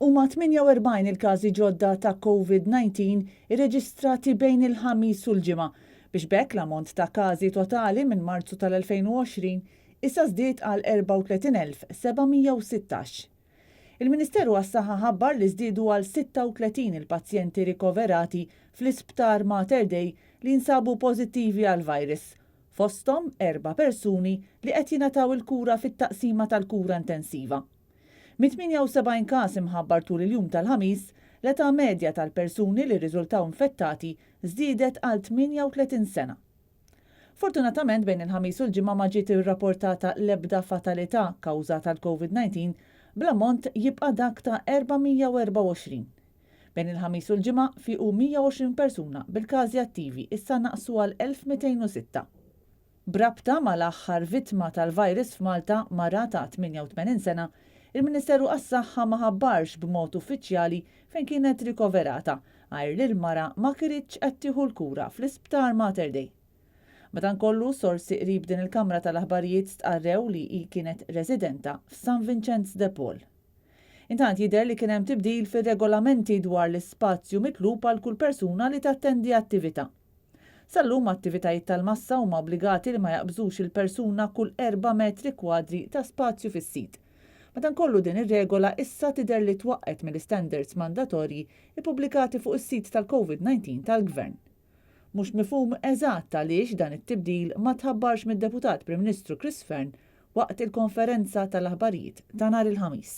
Huma 48 il-każi ġodda ta' Covid-19 irreġistrati bejn il-Ħamis u l-Ġimgħa, biex b'hekk l-ammont ta' każi totali minn Marzu tal-2020 issa żdied għal 34,716. Il-Ministeru għas-Saħħa ħabbar li żdiedu għal 36 il-pazjenti rikoverati fl-Isptar Mater Dei li jinsabu pożittivi għall-virus, fosthom erba' persuni li qed jingħataw il-kura fit-taqsima tal-kura intensiva. Mit-78 każ imħabbar tul il-jum tal-Ħamis, l-età medja tal-persuni li rriżultaw infettati żdiedet għal 38 sena. Fortunatament bejn il-Ħamis u l-Ġimgħa ma ġiet irrapportata l-ebda fatalità kawża tal-Covid-19 bl-ammont jibqa' dak ta' 424. Bejn il-Ħamis u l-Ġimgħa fiequ 120 persuna bil-każi attivi issa naqsu għal 1,206. B'rabta mal-aħħar vittma tal-virus f'Malta, mara ta' 88 sena, il-Ministeru għas-Saħħa ma ħabbarx b'mod uffiċjali fejn kienet rikoverata, għajr li l-mara ma kinitx qed tieħu l-kura fl-Isptar Mater Dei. Madankollu, sorsi qrib din il-kamra tal-aħbarijiet stqarrew li hi kienet residenta f'San Vinċenz de Paul. Intant jidher li kien hemm tibdil fir-regolamenti dwar l-ispazju mitlub għal kull persuna li tattendi attività. Sal-lum attivitajiet tal-massa huma obbligati li ma jaqbżux il-persuna kull erba' metri kwadri ta' spazju fis-sit. Madankollu din ir-regola issa tidher li twaqqgħet mill-istandards mandatorji ppubblikati fuq is-sit tal-Covid 19 tal-Gvern. Mhux mifhum eżatt għaliex dan it-tibdil ma tħabbarx mid-Deputat Prim Ministru Chris Fearne waqt il-konferenza tal-aħbarijiet ta' nhar il-Ħamis.